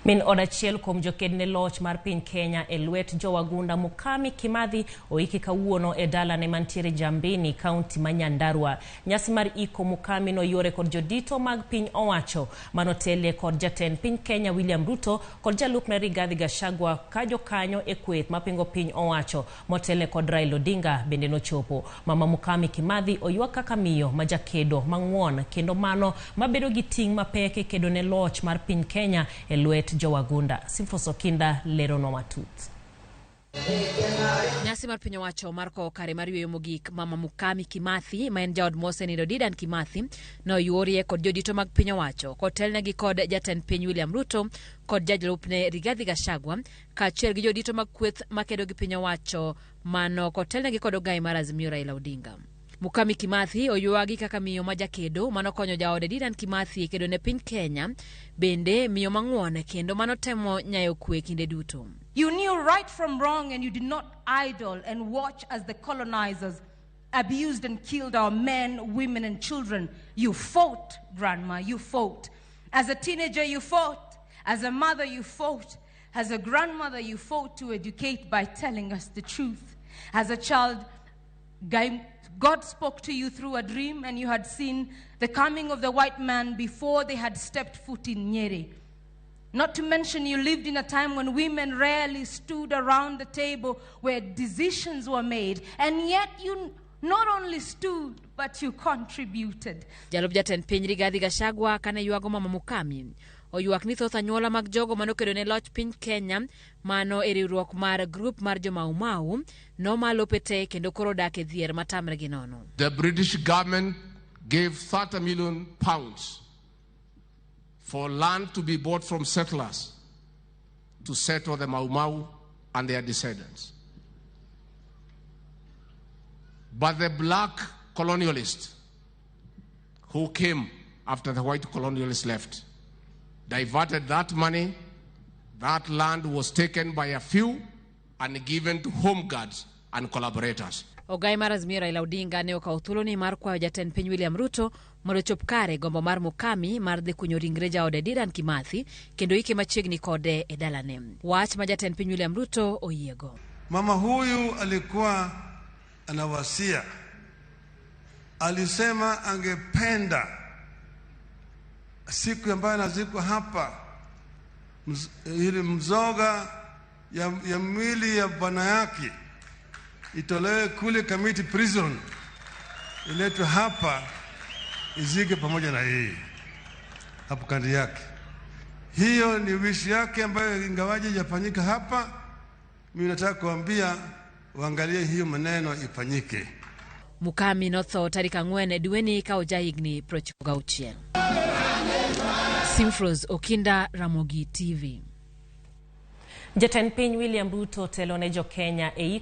Min od achiel kuom joked ne loch mar piny Kenya e lwet jowagunda Mukami Kimathi oiki kawuono e dalane mantiere Njambini, kaunti ma Nyandarua. Nyasi mar iko Mukami noyuore kod jodito mag piny owacho manotelie kod jatend piny Kenya William Ruto kod jalupne Rigathi Gachagua ka jokanyo e kweth mapingo piny owacho motelne kod Raila Odinga bende nochopo. Mama Mukami Kimathi oywak kaka miyo ma jakedo mang'won kendo mano mabedo gi ting' mapek e kedo ne loch mar piny Kenya e lwet jowagunda. Simfos Okinda leronwa matut. Nyasi mar piny owacho mar kowo kare mar yueyo mogik Mama Mukami Kimathi ma en jaod mosenindo Dedan Kimathi noyuorie kod jodito mag piny owacho kotelnegi kod jatend piny William Ruto kod jalupne Rigathi Gachagua kaachiel gi jodito mag kweth makedo gi piny owacho mano kotelnegi kod ogai mar Azimio Raila Odinga. Mukami Kimathi oywagi kaka miyo ma jakedo manokonyo jaode Dedan Kimathi e kedo ne piny Kenya, bende miyo mang'won kendo manotemo nyayo kwe kinde duto. You knew right from wrong and you did not idle and watch as the colonizers abused and killed our men, women, and children. You fought, Grandma, you fought. As a teenager, you fought. As a mother, you fought. As a grandmother, you fought to educate by telling us the truth. As a child, God spoke to you through a dream, and you had seen the coming of the white man before they had stepped foot in Nyeri. Not to mention, you lived in a time when women rarely stood around the table where decisions were made, and yet you not only stood, but you contributed. Jalup jatend piny Rigathi Gachagua kane ywago Mama Mukami oywak ni thoth anyuola mag jogo manokedo ne loch piny Kenya mano e riwruok mar grup mar jo Mau noma lope te kendo koro dak e dhier matamre gi nono. The British government gave 30 million pounds for land to be bought from settlers to settle the Mau Mau and their descendants. But the black colonialists who came after the white colonialists left diverted that money. That land was taken by a few and given to home guards and collaborators. Ogai mar Azimio Raila Odinga ne okawo thuoloni mar kwayo jatend piny William Ruto mondo ochop kare gombo mar Mukami mar dhi kunyo ringre jaode Dedan Kimathi kendo ike machiegni kode e dalane. Wach ma jatend piny William Ruto oyiego. Mama huyu alikuwa anawasia, alisema angependa siku ambayo anazikwa hapa ili mzoga ya mwili ya bwana yake itolewe kule Kamiti Prison iletwe hapa izike pamoja na yeye hapo kando yake. Hiyo ni wishi yake ambayo ingawaje haijafanyika hapa, mimi nataka kuambia waangalie hiyo maneno ifanyike. Mukami notho tarik 4 dweni ka ojahigni 96. Simfros Okinda, Ramogi TV. Jatend piny William Ruto telo ne jo Kenya e